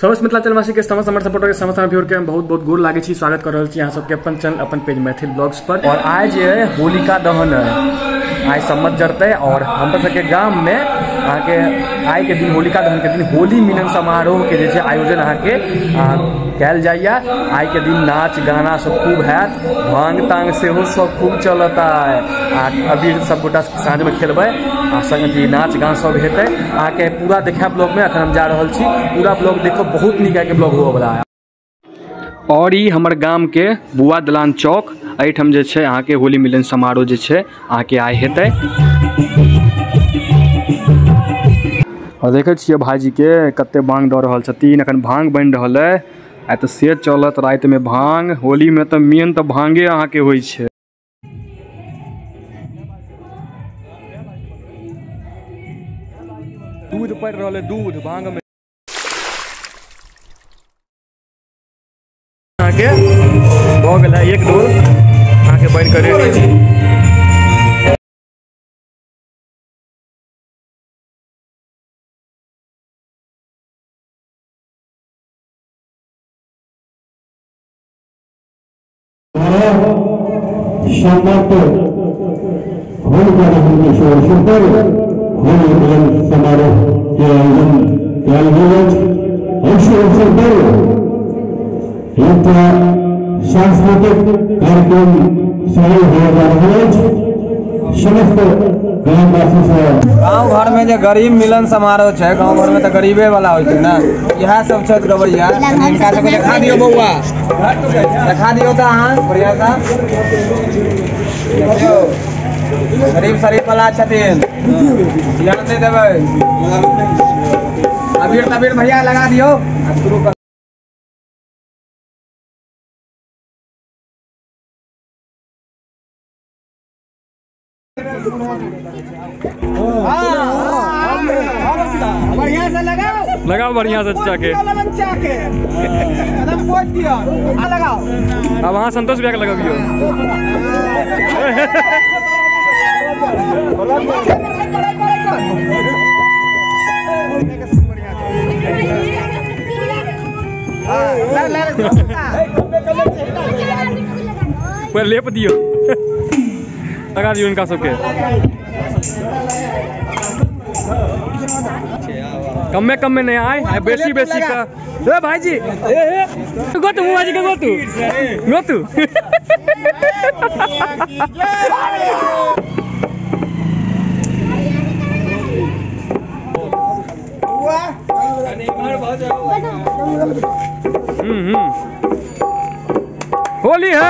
समस्त मिथिलांचलवासी के समस्त हमर सपोर्टर के समस्त व्यूअर के हम बहुत बहुत गोर लागै छी। स्वागत कर रहल छी अहाँ सबके अपन चैनल अपन पेज मैथिल ब्लॉग्स पर। और आज जे है होलिका दहन है, आइ सम्मत जरतै और हमर सबके गाम में अहाँके आइ के दिन होलिका दहन के दिन होली मिलन समारोह के जे छै आयोजन अहाँके कयल जाइया। आइ के दिन नाच गाना सब खूब हैत, भांग तांग सेहो सब खूब चलत आइ। आ अबीर सब गोटा साँझ में खेलबै आ संग नाच गान सब हेतै। अहाँके पूरा देखायब ब्लॉग में, अखन हम जा रहल छी, पूरा ब्लॉग देखो, बहुत नीक आइ के ब्लॉग होबऽ वाला है। और ई हमर गाम के बुआ दलान चौक, एहिठाम जे छै अहाँके होली मिलन समारोह जे छै अहाँके आइ हेतै। और देखै छियै भाईजी के कते भांग दऽ रहल छथिन, अखन भांग बनि रहल है। आइ तऽ से चलत राति में भांग, होली में तऽ मेन तऽ भांगे अहाँके होइ छै। दूध पड़ि रहल है, दूध भांग में अहाँके भऽ गेल है एक डोल अहाँके बनि कऽ रेडी छै। सम्मत होलिका दहन के शुभ अवसर पर होली मिलन समारोह के आयोजन कयल गेल अछि। एहि अवसर पर एकटा सांस्कृतिक कार्यक्रम सेहो होय जा रहल अछि। समस्त गामवासी से गाँव घर में जे गरीब मिलन समारोह छै, गाँव घर में तऽ गरीबे वाला होइ छै ने, इएह सब छथि गबैया। हिनका सबके देखा दियौ बौआ, देखा दियौ तऽ अहाँ बढ़िया सँ। देखियौ गरीब शरीफ वाला छथिन, ध्यान नहि देबै। अबीर तबीर भैया लगा दियौ आ शुरू कर। बढ़िया से लगाओ, लगाओ बढ़िया से चाचा के लगाओ। अब वहाँ संतोष भैया के लगाबियो। पूरा लेप दियो, लगा दियो इनका सबके। कमे कमे नहीं आए, आए बेसी बेसी का। ए भाईजी, ए ए गो तू भाईजी के गो तू गो तू। होली है।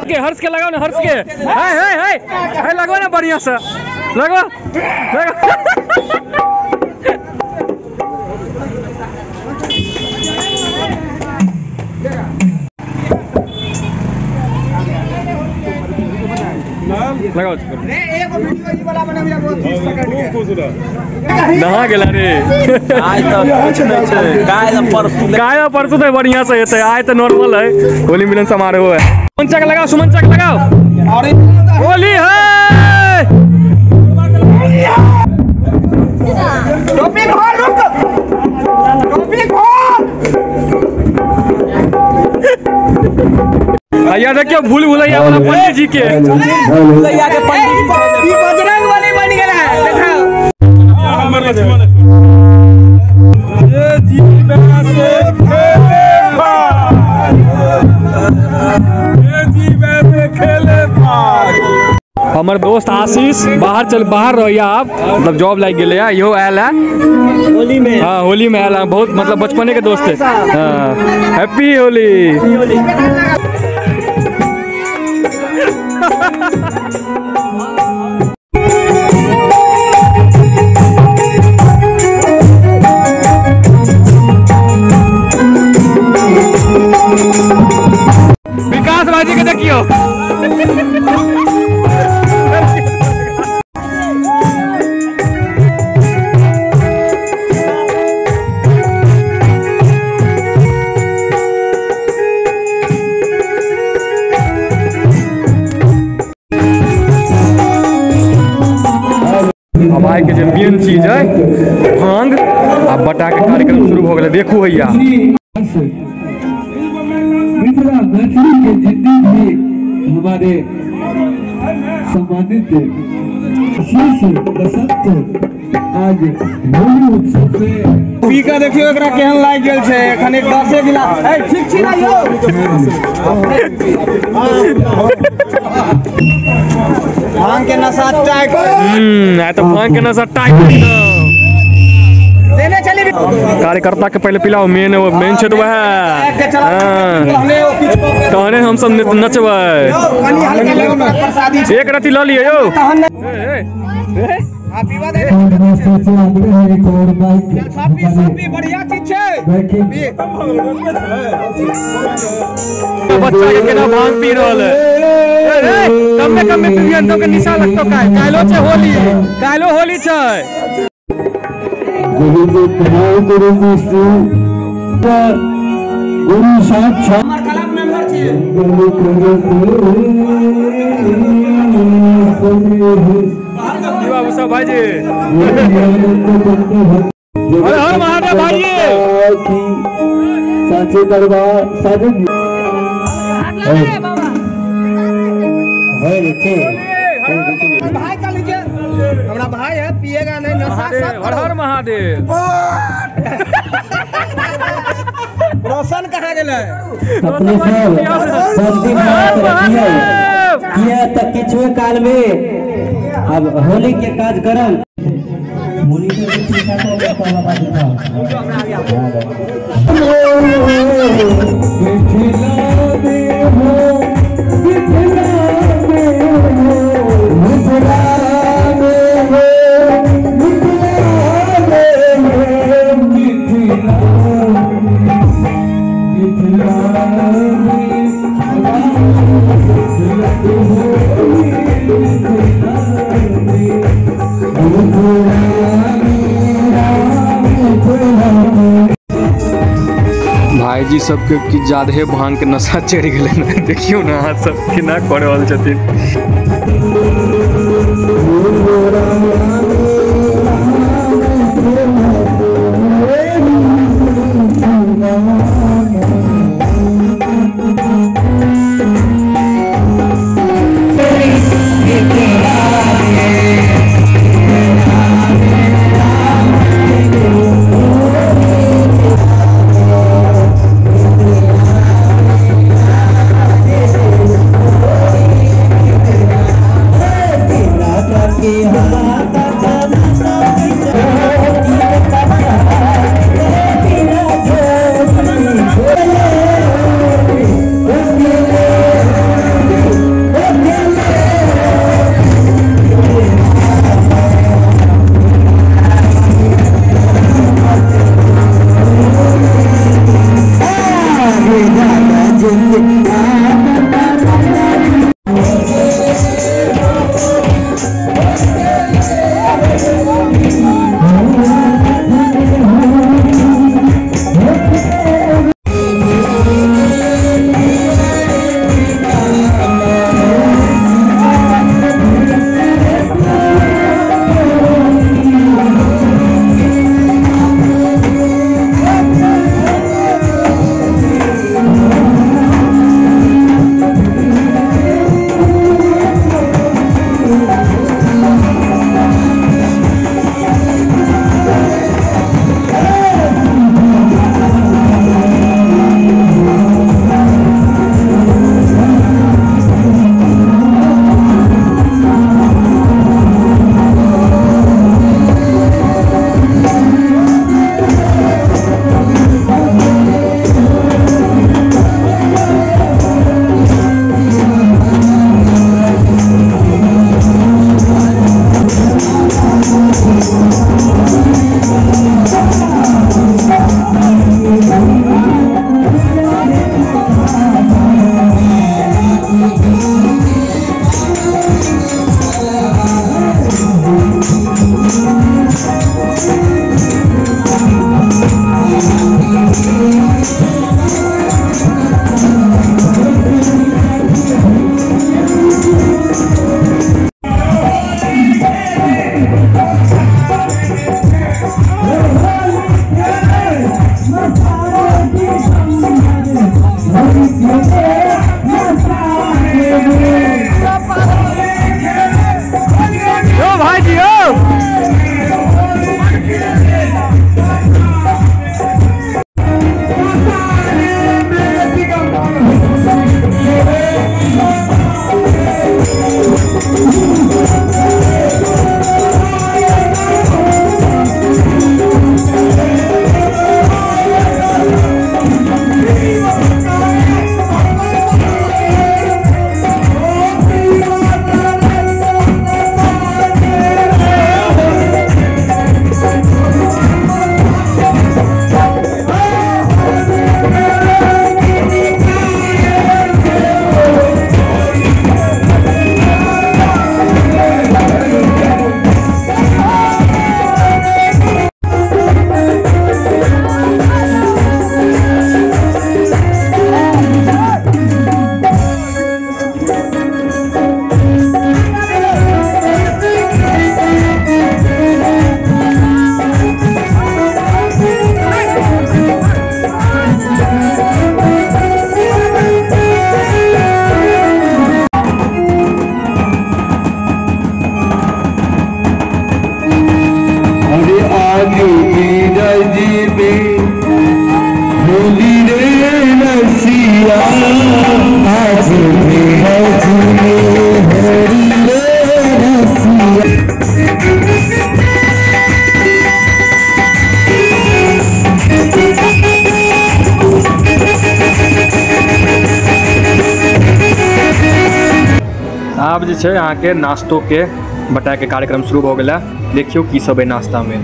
के हर्ष के लगाओ ना, हर्ष के है है है है लगाओ ना बढ़िया से लगाओ लगाओ। लगाओ नहा गेला रे। आइ तऽ कुछ नहि छै, काल्हि परसू, काल्हि परसू तऽ बढ़िया से हेतै, आइ तऽ नॉर्मल है होली मिलन समारोह है। सुमन चक लगाओ, सुमन चक लगाओ, होली है। टोपी खोल, रुक, टोपी खोल। भैया देखियो भूल भुलैया वाला पंडित जी के, भुलैया के पंडित ई बजरंग बली बन गेल है, देखाओ। हमर लक्ष्मण ये जी वैसे खेले भाग, ये जी वैसे खेले भाग। हमर दोस्त आशीष बाहर चल, बाहर रहैया आप, मतलब जॉब लागि गेलै है, इहो आयल है होली में। हाँ होली में आयल है, बहुत मतलब बचपने के दोस्त है। हाँ हैप्पी होली। विकास भाजी के देखियो। अब आइ के जे मेन चीज है भांग आ बटा के कार्यक्रम शुरू हो गेलै। देखू हैया मिथिला मैथिली के जितने भी हमारे सम्मानित शीर्ष बसंत आज होली उत्सव में पी के देखियो एकरा केहन लागि गेल छै। एखन एक 10 गिलास ए ठीक छी ना यौ। भांग के नशा टाइट। आइ तऽ भांग के नशा टाइट देने चली। कार्यकर्ता के पहले पिलाओ, मेन मेन छै तऽ वएह। तहने हम सब नचबै। एक रति लऽ लिअ यौ। बढ़िया चीज छै। बच्चा के केना भांग पी रहल है। कमे कमे पीबियन तो के निशा लगतो। काल्हो छै होली, काल्हो होली छै। गुरु जी प्रणाम गुरु जी गुरु साक्षात क्लब मेंबर छी। बाबू साहब भाईजी हर हर महादेव भाईजी। साचे दरबार साजे भाई का लीजिए, हमारा भाई है, पिएगा नहीं नशा सब। हर हर महादेव। रोशन कहाँ गेलै? अपने सब दिन किया तक किछुए काल में अब होली के कार्यक्रम भाईजी सबके कि ज्यादे भांग के नशा चढ़ि गेलै ने। देखियौ ने अहाँ सब केना कऽ रहल छथिन। के हाथ आब जे छै अहाँके नाश्तोके बटाके कार्यक्रम शुरू भऽ गेल है। देखियौ की सब है नाश्ता में।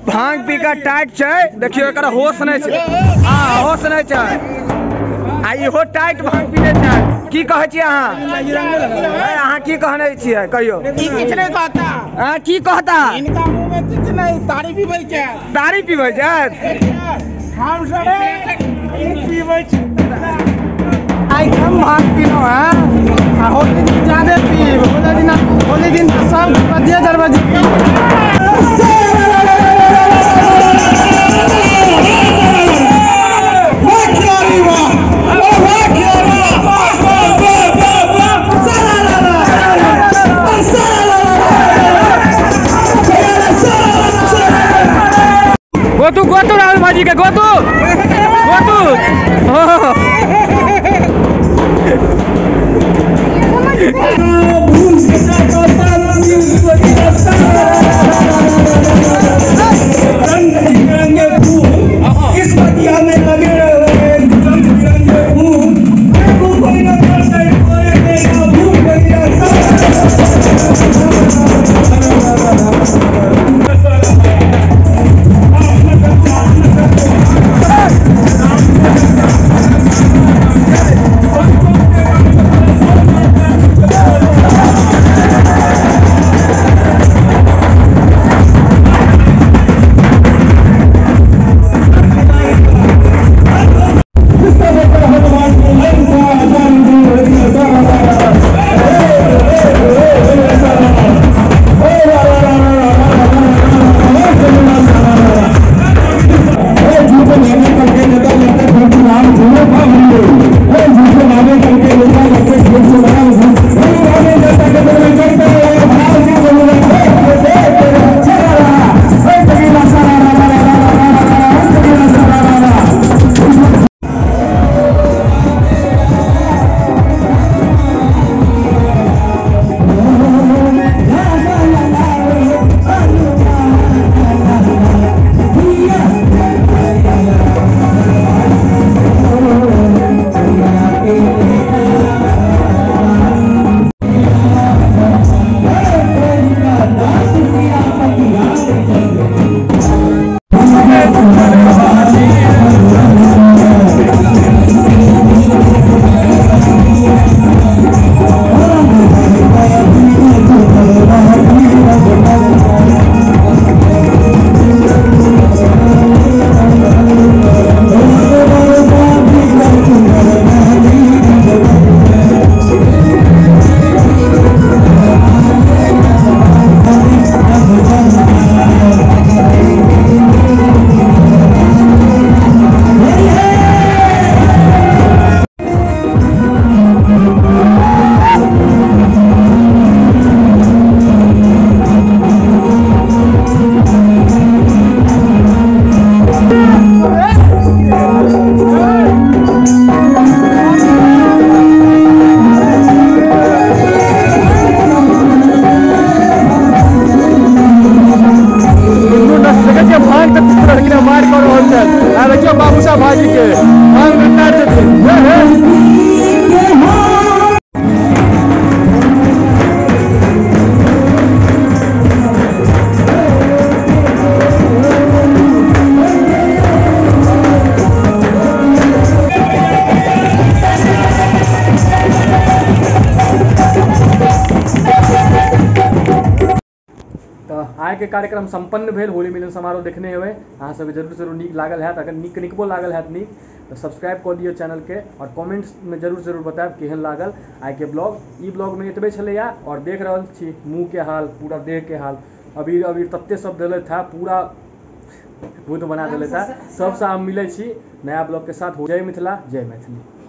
भांग पी के टाइट छै, देखियो एकर होश नहीं छै। हां होश नहीं छै आ इहो टाइट भांग पीने छै। की कहै छी अहाँ? अहाँ की कहने छियै कहियो? ई किछ नहीं कहता। अहाँ की कहता? इनका मुंह में किछ नहीं, तारी पीबै छै। तारी पीबै छै? हम सब ई पीबै छै। आई कम भांग पीनो है आ होली दिन ज्यादा पीब। होली दिन सब बजे 4 बजे। गोतू गोतू राहुल भाजी के गोतू गोतू। आइके कार्यक्रम सम्पन्न भेल। होली मिलन समारोह देखने हेबै अहाँ सबके, जरूर जरूर नीक लागल हैत। अगर नीक निकबो लागल हैत नीक तऽ सब्सक्राइब कऽ दियौ चैनलके और कमेंट्समे जरूर जरूर बतायब केहन लागल आइके ब्लॉग। ई ब्लॉगमे एतबे छलैया। और देख रहल छी मुँहके हाल, पूरा देहके हाल, अबीर अबीर तते सब देलथि है, पूरा भूत बना देलथि है। सबसँ हम मिलै छी नया ब्लॉगके साथ। जय मिथिला, जय मैथिली।